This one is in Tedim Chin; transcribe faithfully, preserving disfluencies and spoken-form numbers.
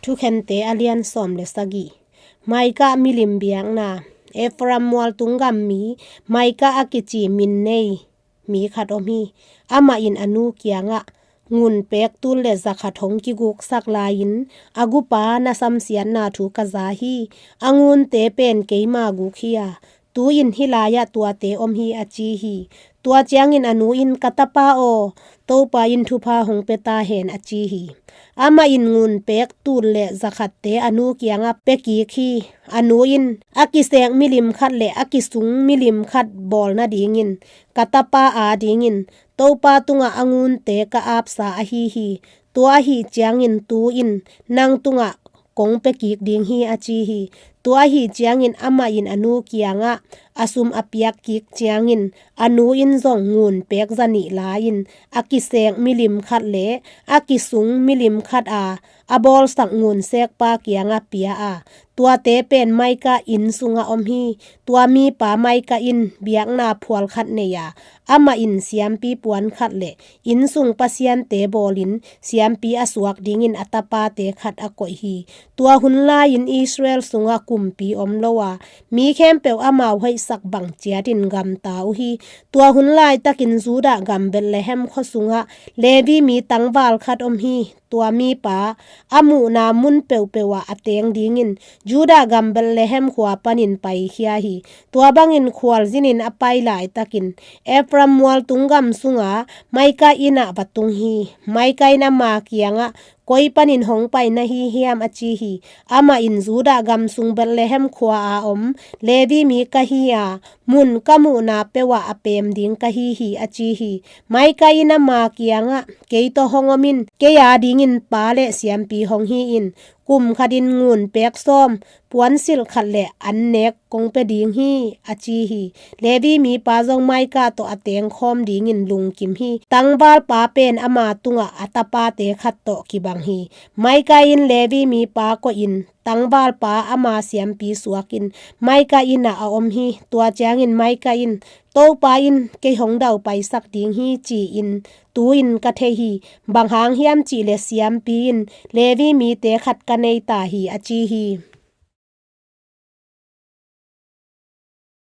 Thukhente a lian sawm le sagih. Maika milim biakna. Efraim mualtung gam mi Maika a kici min nei mi khat om hi. Amah in a nu kiangah, ngun pek tul le zakhat hong kiguksak lai-in a gupa na samsiatna thu ka za hi. A ngunte pen keima guk hi a, tu-in hih lai-ah tuate om hi, a ci hi. Tua ciangin a nu in, ka tapa aw, Topa in thupha hong pia ta hen, a ci hi. Amah in ngun pek tul le zakhatte a nu kiangah pia kik hi. A nu in a kisek milim khat le a kisung milim khat bawl nadingin ka tapa adingin Topa tungah a ngunte ka apsa ahi hi. Tua ahi ciangin tu-in nang tungah kong pia kik ding hi, a ci hi. Tua ahi ciangin amah in a nu kiangah a sum a piak kik ciangin a nu in zong ngun pek zanih la-in a kisek milim khat le a kisung milim khat a a bawlsak ngun sekpa kiangah pia a, tuate pen Maika inn sungah om hi. Tua mipa Maika in biakna phual khat nei a, amah in siampi puan khat le inn sung pasiante bawlin siampi a suak dingin a tapate khat a koih hi. Tua hun lai-in Israel sungah kumpi om lo a, mi khempeuh amau hoihsak bang ciatin gamta uh hi. Tua hun laitakin Judah gam Bethlehem khua sungah Levi mi tangval khat om hi. Tua mipa a muhna mun peuhpeuh ah a teng dingin Judah gam Bethlehem khua panin paikhia hi. Tua bangin khualzinin a pai laitakin Efraim mualtung gam sunga Maika inn ah va tung hi. Maika in ama kiangah, koi panin hong pai na hi hiam, a ci hi. Amah in, Judah gam sung Bethlehem khua a om Levi mi ka hi a, mun ka muhna peuh ah a pem ding ka hi hi, a ci hi. Maika in ama kiangah, kei tawh hong om in, kei adingin pa le siampi hong hi in, kum khatin ngun pek sawm, puansilh khat le annek kong pia ding hi, a ci hi. Levi mipa zong Maika tawh a tengkhawm dingin lungkim hi. Tangvalpa pen ama tungah a tapate khat tawh kibang hi. Maika in Levi mipa koihin tangvalpa ama siampi suakin Maika inn ah a om hi. Tua ciangin Maika in, Topa in kei hong daupaisak ding hi, ci-in tu-in ka thei hi. Bang hang hiam cihleh siampi in Levi mite khat ka nei ta hi, a ci hi.